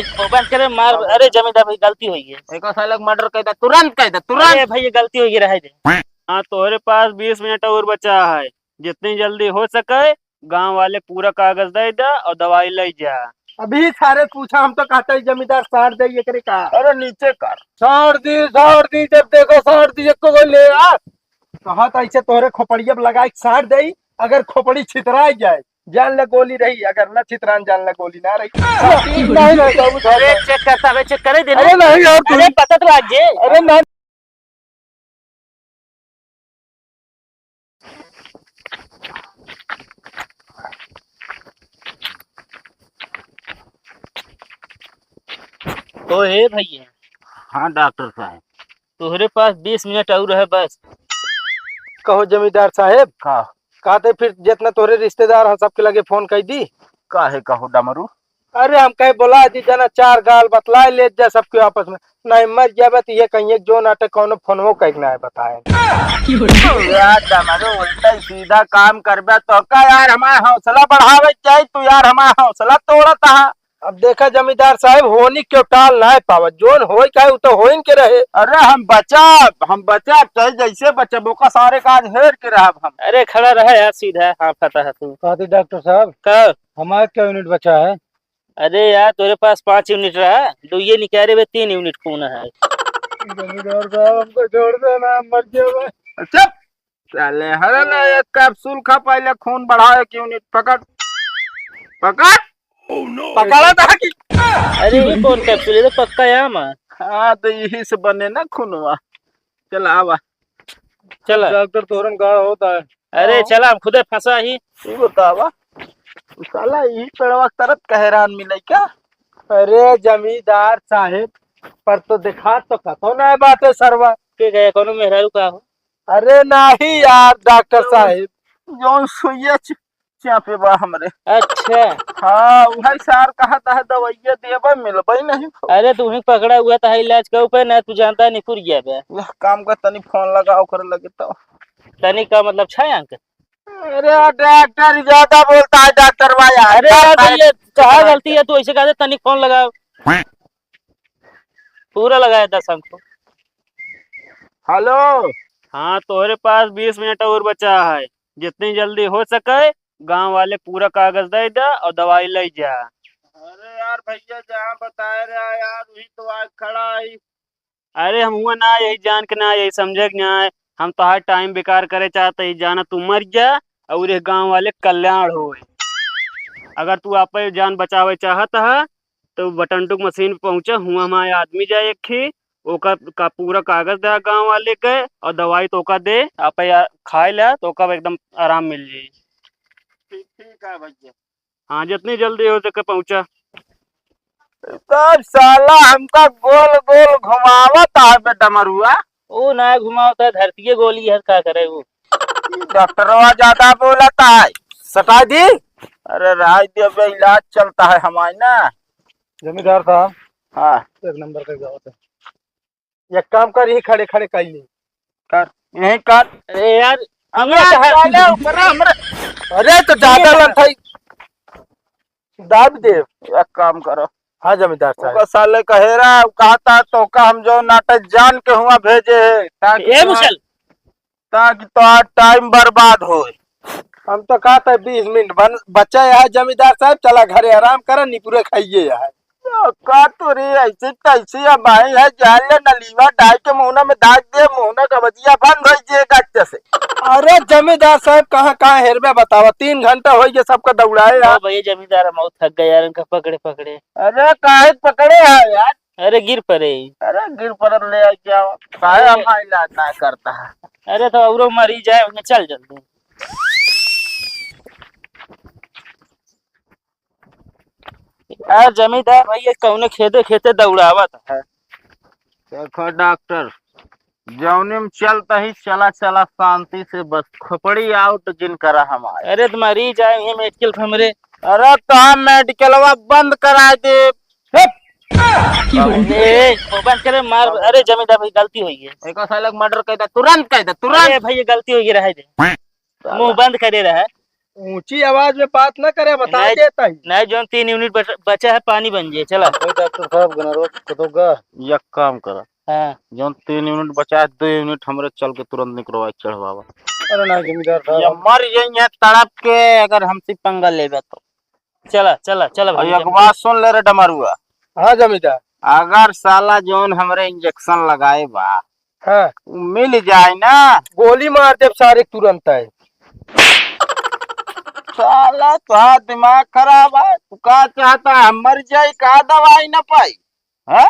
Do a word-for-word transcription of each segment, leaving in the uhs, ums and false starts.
मुंह बंद करे, मार। अरे जमींदार भाई, गलती होइ गई। एको साले के मर्डर कइ दे, तुरंत कइ दे, तुरंत। अरे भाई, ये गलती होइ गई, रहे दे। हाँ, तोहरे पास बीस मिनट और बचा है, जितनी जल्दी हो सके गांव वाले पूरा कागज दे दे और दवाई ले जा। अभी सारे पूछा, हम तो कहते हैं जमींदार साट दे ये करे का। अरे नीचे कर। साट दी, साट दी, जब देखो साट दी, एको गोली ले आ। कहा तो ऐसे तोहरे खोपड़िया पे लगा के साट दे, अगर खोपड़ी छितरा जाए, जान ले गोली रही, अगर ना छितरान, जान ले गोली ना रही। नहीं, नहीं, बाबू साहब, अरे नहीं। चेक करता है, चेक करे दे ना। अरे नहीं यार, तू अरे पता तो लाग जे। अरे ना। तो हे भैया। हाँ डॉक्टर साहब। तोहरे पास बीस मिनट और है बस। कहो जमींदार साहेब। का? कहते फिर जितना तोहरे रिश्तेदार हैं सबके लगे फोन कर दी। काहे कहो डमरू? अरे हम कहे बोला दी जना चार गाल बतलाए ले जा सबके आपस में। नहीं मर जाबे तो ये कहिए जो नाटक कौनो फोनवो कह के ना बताए। यार डमरू उल्टा सीधा काम करबे तो का यार हमारा हौसला बढ़ावे चाहिए, तू यार हमारा हौसला तोड़ता है। अब देखा जमींदार साहेब, होनी क्यों टाल ना पावत, जोन होई का उ तो होइन के रहे। अरे हम बचाब, हम बचाब, चाहे जैसे बचाब, ओका सारे काज हेर के रहब हम। अरे खड़ा रहे यार, सीधा हाँफत ह तू। कहते डॉक्टर साहब, का? हमारा क्या यूनिट बचा है? अरे यार, तोरे पास पाँच यूनिट रहा, दो ये निकाले बे, तीन यूनिट खून है। जमींदार साहब, हमको छोड़ दो ना, हम मर गए बे। चुप। साले, हरे ना, एक कैप्सूल खा, पहले खून बढ़ाए, एक यूनिट पकड़, पकड़। पकड़ा था कि? अरे, ये कौन कैप्सूल? ये तो पक्का आम है। हाँ, तो यही से बने ना खूनवा। चल, आवा। चल। डॉक्टर तोरन का होता है? अरे, हाँ। चला, हम खुदे फंसा ही। ये बतावा, साला, यही पेड़वा तरत कहे रहन मिले क्या? अरे, जमींदार साहेब, पर तो देखा तो कतो ना बाटे सरवा। के गए, कोनो मेहरारू का हो? अरे नाही यार डॉक्टर साहेब, जौन सुइया च-, चापे बा हमरे। अच्छा। हाँ, उहै सार कहत है दवाइया देबे, मिलबे नहीं। अरे तू ही पकड़ा हुआ था इलाज का ऊपर ना, तू जानता नहीं पुर गया बे। यह काम का तनी फोन लगाओ कर लगे तो। तनी का मतलब छाया अंक? अरे डॉक्टर ज्यादा बोलता है डॉक्टर भाई यार। अरे यार भैया, कहाँ गलती है, तू ऐसे कहते तनी फोन लगाओ। पूरा लगाया दस अंक। हेलो। हाँ, तोहरे पास बीस मिनट और बचा है, जितनी जल्दी हो सके गांव वाले पूरा कागज दे दे और दवाई ले जा। अरे यार भैया, जहाँ बताए रहा यार, वही तो आज खड़ा है। अरे हम हुआ ना यही जान के ना यही समझे के ना है, हम तोहार टाइम बेकार करे चाहते ही, जाना तू मर जा और ये गांव वाले कल्याण होए। अगर तू आपे जान बचावे चाहत है तो बटन टुक मशीन पे पहुँचा, हुआ हमारे आदमी जाए एक ही, ओका का पूरा कागज दे गांव वाले के और दवाई तो ओका दे, आपे या-, खाए ला तो ओका एकदम आराम मिल जाई। ठीक, ठीक है भैया। हाँ, जितनी जल्दी हो सके पहुँचा। तब साला हमका गोल गोल घुमावत है बे डमरुआ। ओ ना घुमावत है, धरतीये गोली है, का करे वो। ई डॉक्टरवा ज्यादा बोलत है। सटा दी। अरे राज दे, अबे इलाज चलता है हमारे ना। जमींदार साहब। हाँ। एक नंबर का गावत है। एक काम कर, यहीं खड़े खड़े कर ले। कर, यहीं कर। अरे यार, हमरा ये कहा साले ऊपर हमरा। अरे तो ज्यादा ये लंथाई दाब दे। एक काम करो। हाँ जमींदार साहब। ओका साले कहेरा कहता तो का हम जो नाटक जान के हुआ भेजे है, ताकि ए तोहार मुसल। ताकि तोहार टाइम बर्बाद होए। हम तो कहत है बीस मिनट बन, बचा है जमींदार साहब, चला घरे आराम करा, निपुरे खाइए है। तो का तो रे, ऐसे तैसे अब आए है, जान ले नलीवा डाल के मुहना में दाग दे, मुहना का बजिया बंद हो जाए गच्चे से। अरे जमींदार साहब, कहाँ कहाँ हेरबे बतावा, तीन घंटा हो गया सबका दौड़ाए ओ यार। भैया जमींदार, हम बहुत थक गए यार, इनका पकड़े पकड़े। अरे काहे पकड़े है यार? अरे गिर पड़े। अरे गिर पड़ल ले आई क्या? काहे अरे। हमारा इलाज ना करता है? अरे तो औरो मरीज है, उन्हें चल जल्दी। यार जमींदार भाई, ये कौने खेते खेते दौड़ावत है? देखो डॉक्टर, जौने में चलता ही चला चला शांति से, बस खोपड़ी आउट जिन करा हमारे। अरे तो मरीज आए हैं मेडिकल पे हमरे। अरे तो हम मेडिकलवा बंद करा दे। ए, बंद करे मार। अरे जमींदार भाई, गलती हुई है। एक साले के मर्डर कह दे, तुरंत कह दे, तुरंत। अरे भाई, ये गलती हुई है, रहे दे। साला। मुंह बंद करे रहे। ऊंची आवाज में बात ना करे, बता नहीं, देता ही। नहीं, जौन तीन यूनिट बच-, बचा है, पानी बन जाए, चला। भाई डॉक्टर साहब, गनरवा कतो गा। एक काम करा। हाँ। जौन तीन यूनिट बचा है, दो यूनिट हमरे चल के तुरंत निकलवा के चढ़वावा। अरे ना जमींदार साहब, ये हम मर जाइए तड़प के, अगर हमसे पंगा लेबे तो। चला, चला, चला और भैया, एक चला। बात सुन ले रे डमरुआ। हाँ जमींदार। अगर साला जौन हमरे इंजेक्शन लगाए बा, हाँ। उ मिल जाए ना। गोली मार देब सारे तुरंत है। साला तोहार दिमाग खराब है, तू का चाहता है, हम मर जाए, का दवाई ना पाई? हाँ?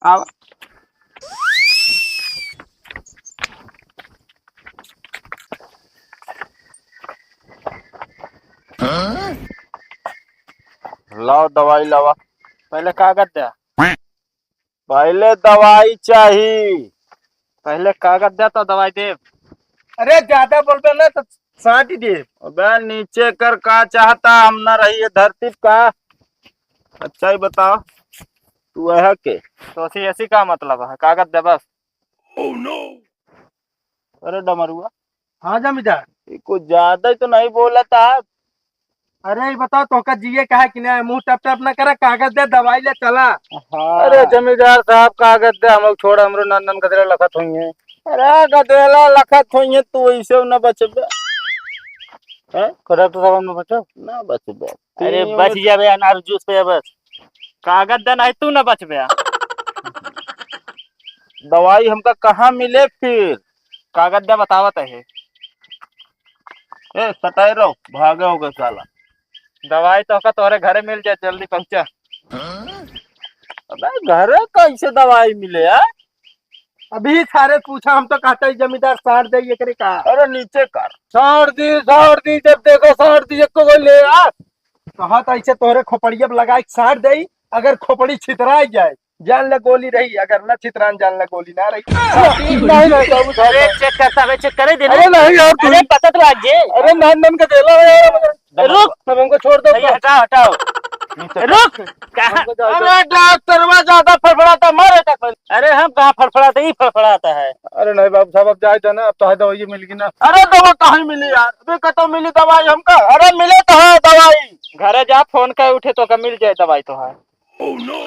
अब लाओ दवाई लावा। पहले कागज दे। पहले दवाई चाही। पहले कागज दे तो दवाई देब। अरे ज्यादा बोलबे ना तो साटी देब। अबे नीचे कर, का चाहता, हम ना रही ये धरती पे का। अच्छा ही बताओ, तू है के? तो ऐसी, ऐसी का मतलब है, कागज दे बस। अरे डमरुआ। हाँ जमींदार। ये कुछ ज्यादा ही तो नहीं बोला था। अरे, ई बताओ, तोहका जिए का है कि नहीं? मुंह टप टप ना करा, कागज दे, दवाई ले, चला। हाँ। अरे जमींदार साहब, कागज दे, हम लोग छोड़, हमरो नंदन गदरे लखत होइहैं। अरे गदरेला लखत होइहैं, तू ऐसे न बचबे। हैं? का डॉक्टर साहब, हम न बचब? ना बचबे। अरे तीन बच यूनिट जाबे अनार जूस पे बस। कागज दे, नहीं तू न बचबे। दवाई हमका कहाँ मिले फिर? कागज दे, बतावत है। ए, सटाए रहो, भागे हो गए साला। दवाई तो का तोहरे घरे मिल जाए, जल्दी पहुंचा। अबे घरे कैसे दवाई मिले यार? अभी सारे पूछा, हम तो कहता ही जमींदार सार दे ये करे का। अरे नीचे कर। सार दी, सार दी, जब देखो सार दी, एको को ले आ। कहा तो ऐसे तोहरे खोपड़िया पे लगाए सार दे, अगर खोपड़ी छितरा जाए, जान ले गोली रही, अगर ना छितरान, जान ले गोली ना रही। नहीं, नहीं, बाबू साहब। अरे, चेक करता है, चेक करे दे ना। अरे, नहीं यार, तू अरे, पता तो लाग जे। अरे, नान नान का देला है यार। रुक। अब हमको छोड़ दो। भैया, हटाओ, हटाओ। रुक। कहाँ? हमको जाओ, अरे, डॉक्टरवा ज्यादा फड़फड़ाता, मारे तक। अरे, हम कहाँ फड़फड़ाते, ई फड़फड़ाता है। अरे, नहीं बाबू साहब, अब जाए दो ना, अब तो है दवाई मिल गई ना। अरे, दवा कहाँ मिली यार? अबे, कतौ मिली दवाई हमका? अरे, मिले तो है दवाई। घरे जा, फोन कर उठे तो का मिल जाए दवाई तो है। Oh no!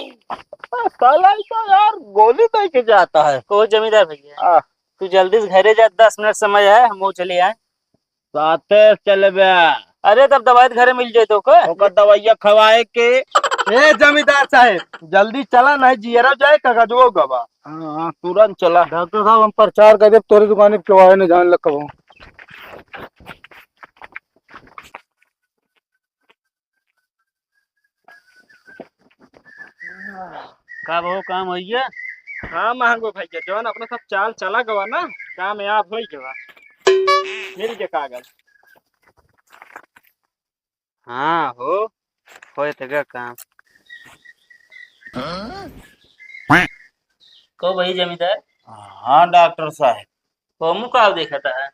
साला ई तो यार गोली दे के जाता है। ओ जमींदार भैया, आ। तू जल्दी से घरे जा, दस मिनट समय है, हम वो चले आए। साथे चलबे। अरे तब दवाई तो घरे मिल जाए तो का? ओकर दवाइया खवाए के। ए जमींदार साहब, जल्दी चला, नहीं जियरा जाए, कागजवो गवा। हाँ, हाँ, तुरंत चला। डॉक्टर साहब, हम प्रचार कर देब, तोरे दुकान पे केहू आए न जान लग कबो। का बहू काम होइया? हाँ महंगो भैया, जौन अपना सब चाल चला गवा ना, काम याद होई गवा। मिल गया कागज। हाँ हो, होए तगा काम। को भाई जमींदार? हाँ डॉक्टर साहब। को मुँह का देखता है?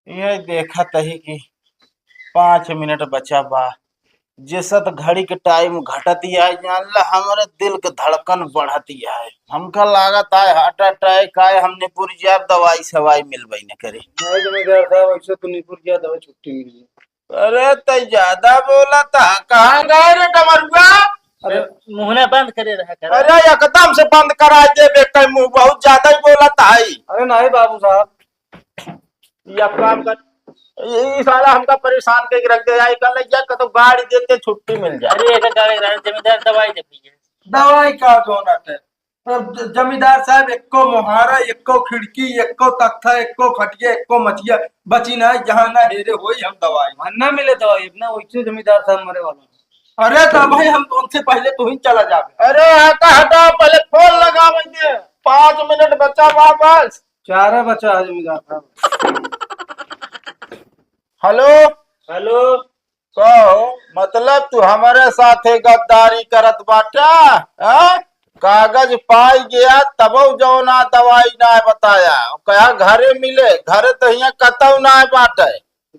ये देखत ही कि पाँच मिनट बचा बा। जैसे तो घड़ी के टाइम घटत ही है, जान ला हमरे दिल के धड़कन बढ़त ही है। हमका लागत है हार्ट अटैक आए, हम निपुर जाब, दवाई सवाई मिलबे न करे। नहीं जमींदार साहब, ऐसे तो निपुर गया, दवाई छुट्टी मिल गई। अरे तै ज्यादा बोला था, कहाँ गए रे डमरुआ? अरे मुहना बंद करे रहा कर। अरे एकदम से बंद करा दे बे, कहीं मुँह बहुत ज्यादा ही बोला था। अरे नहीं बाबू साहब, ये काम कर, ये, ये साला हमका परेशान करके रख दे, आई कल या कतो गाड़ी देते छुट्टी मिल जाए। अरे एक गाड़ी रहे, जमींदार दवाई दे भैया। दवाई का जोन अटे? अब ज-, जमींदार साहब, एको मोहारा, एको खिड़की, एको तख्ता, एको खटिया, एको मचिया बची ना, जहाँ ना हेरे होई हम दवाई। वहाँ ना मिले दवाई, अपना वैसे जमींदार साहब मरे वाला। अरे तो भाई, हम तो उनसे पहले तू ही चला जाबे। अरे हटा, हटा, पहले फोन लगावे दे, पाँच मिनट बचा बा बस। चारा बचा है जमींदार साहब। हेलो। हेलो। कहो, मतलब तू हमरे साथे गद्दारी करत बाटा, हाँ? कागज पाई गया तबो जौना दवाई ना बताया, कहा घरे मिले, घरे तो हियाँ कतौ ना बाटे।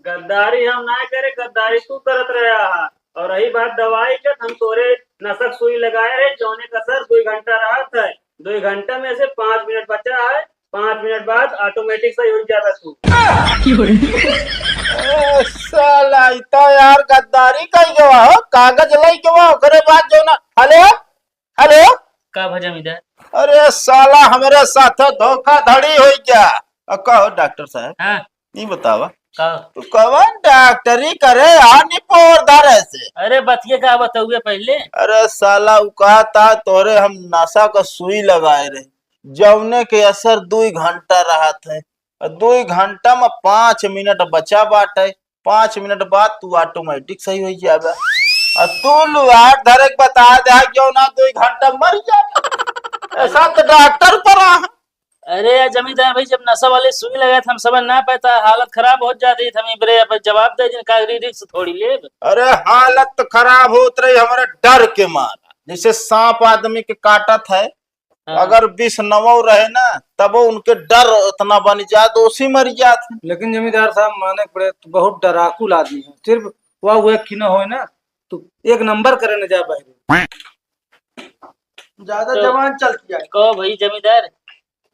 गद्दारी हम ना करे, गद्दारी तू करत रहा है। और रही बात दवाई के, हम तोरे नसक सुई लगाए रहे, जौने का असर दो घंटा रहत है, दो घंटा में से पाँच मिनट बचा है, पाँच मिनट बाद ऑटोमेटिक सही हो जाबे तू। ए, साला, ई तो यार गद्दारी कइ गवा हो, कागज लइ गवा, ओकरे बाद जो ना। हेलो, हेलो। का भा जमींदार? अरे साला, हमरे साथ धोखाधड़ी होइ गया। अ, का हो डॉक्टर साहब? हाँ। ई बतावा, का? तू कवन डॉक्टरी करे आ निपोर धरे से? अरे बतिये का बतउए पहिले। अरे साला, उ कहता तोरे हम नशा क सुई लगाए रहे, जौने के असर दुइ घंटा रहत है। अ दुइ घंटा म पाँच मिनट बचा बाटे, पाँच मिनट बाद तू automatic सही होइ जाबे। अ तू लुआर धरे के बता दे, क्यों ना दुइ घंटा मर जाबे। ऐसा तो डॉक्टर पर आ। अरे यार जमींदार भाई, जब नशा वाले सुई लगाए त हम समझ ना पाए, त हालत खराब हो जाती, त हम इबरे अब जवाब दे दिन, का रिस्क थोड़ी लेब। अरे हालत तो खराब होत रही हमरे डर के मारा, जैसे सांप आदमी के काटत है, हाँ। अगर बिसनवो रहे ना, तबो उनके डर इतना बन जात, ओसी मर जात है। लेकिन जमींदार साहब, माने के पड़े, तू बहुत डराकुल आदमी है। सिर्फ वह, वह की ना होए ना, तू एक नंबर करे न जा बहरे। ज्यादा तो जबान चलती है। कहो भाई जमींदार,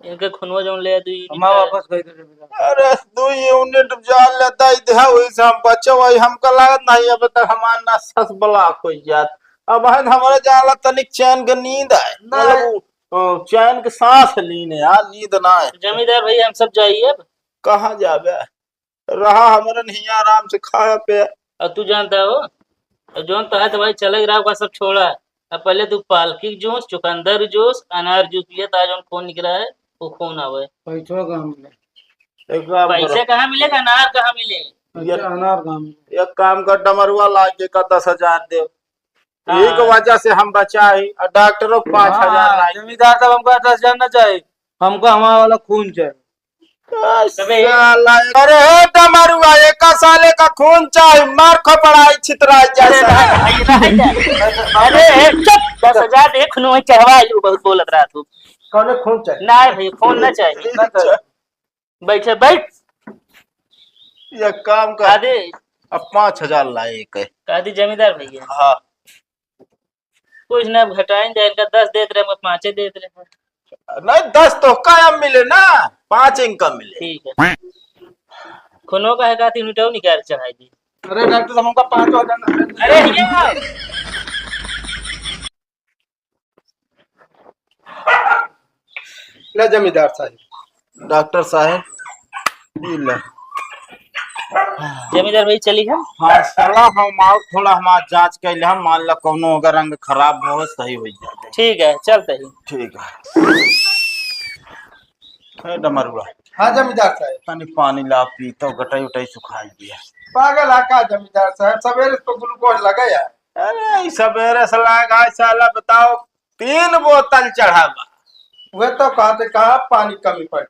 इनके खुनवा जौन ले दू यूनिट हमारा का। वापस भेज दे जमींदार। अरे, दू यूनिट जान लेता ही था, वही से हम बचे, वही हमका लागत नहीं, अबे तक हमार नस सस block हो जात। अब है हमारे जाला तनिक चैन के नींद आए, नहीं। मतलब, वो, अ, चैन के सांस लीने यार, नींद ना आए। जमींदार भाई, हम सब जाइए अब। कहाँ जाबे? रहा हमरन हियाँ आराम से खाया पिया। अब तू जानता हो, अब जौन तोहार दवाई चले रहा, ओका सब छोड़ा। अब पहले तू पालकी जूस, चुकंदर जूस, अनार जूस पिया, तार जौन खून निकला है, वो खून आवे। पैसवा कहाँ मिले? एक काम पैसे करो। कहाँ मिले, अनार कहाँ मिले? अच्छा, ये अनार कहाँ मिले? एक काम कर, डमरुआ ला के का दस हजार दे। हाँ। यही के वजह से हम बचा ही, और डॉक्टरों को पाँच हजार हाँ, ला के। जमींदार साहब, हमको दस हजार ना चाहिए, हमको हमारा वाला खून चाहिए। अबे। साला, अरे हे डमरुआ, एका साले का खून चाही, मार खपड़ाई छितराई अरे जैसा। भाई, भाई, भाई, भाई, अरे हे, चुप, दस हजार दे, खून में चढ़वा लू, बहुत बोलत रहा तू। कौने खून चाही? ना भाई, खून ना चाहिए। ना चाहिए। बैठे, बैठ। ये काम कर। का दे? अब पाँच हजार लाए एक है। का दी जमींदार भैया? हाँ। कुछ ना घटाइन दे, इनका दस देत रहे, हम पाँचे देत रहे। नहीं, दस तो का अब मिले ना, पाँच इनका मिले। ठीक है। खुनो का है का तीन उठाओ निकाल चढ़ाई दी। अरे डॉक्टर साहब, हमका पाँच हजार ना। अरे ये ले जमींदार साहब। डॉक्टर साहब, ई ले। जमींदार भाई चली हम? हाँ, साला हम आओ, थोड़ा हमार जांच कैले हम, मान ला कौनो अगर अंग खराब हो, सही हो जाए। ठीक है, चलते ही। ठीक है। ए डमरुआ। हाँ जमींदार साहब। तनी पानी ला पी, तो गटाई उटाई सुखाई दिया। पागल है का जमींदार साहब, सवेरे तो ग्लूकोज लगा यार। अरे, ई सवेरे से लगा है, साला बताओ, तीन बोतल चढ़ा बा। वह तो कहते, कहाँ पानी कमी पड़ी?